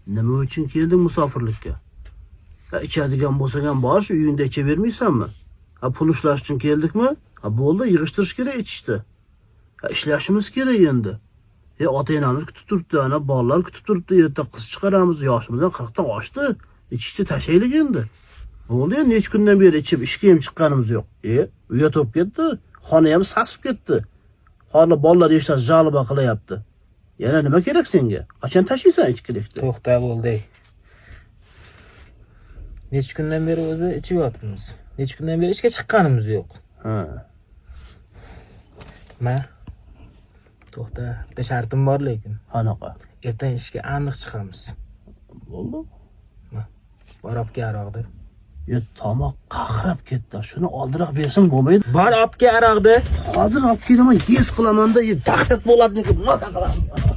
Nima uchun kelding musofirlikka? Ha, ichadigan bo'lsang ham bor, shu uyingda ichavermaysanmi? Ha, pul ishlash uchun keldikmi? Ha, bo'ldi, yig'ishtirish kerak ichishni. Ha, ishlashimiz kerak endi. E, ota-enamiz kutib turibdi, ana bolalar kutib turibdi, erta qiz chiqaramiz, yoshimiz ham 40 dan oshdi. Ichishni tashlaylik endi. Bo'ldi endi necha kundan beri ichib ishga ham chiqqanimiz yo'q. E, uyat bo'lib ketdi, xona ham sasib ketdi. Hozir bolalar eshitadi, жалоба qilyapti. Yana nima kerak senga? Qachon tashlaysan ichkilikni? To'xta, bo'ldi. Necha kundan beri o'zi ichib yotibmiz. Necha kundan beri ishga chiqqanimiz yo'q. Ha. Ma. To'xta, bitta shartim bor lekin. Qanaqa? Ertan ishga aniq chiqamiz. Bo'ldi. Bor, olib kel aroqni. Ya tomoq qahrab ketdi. Shuni oldiroq bersang bo'lmaydi. Bor, olib kel aroqni. Hozir olib kelaman, yes qilamanda, dahshat bo'ladi, maza qilaman.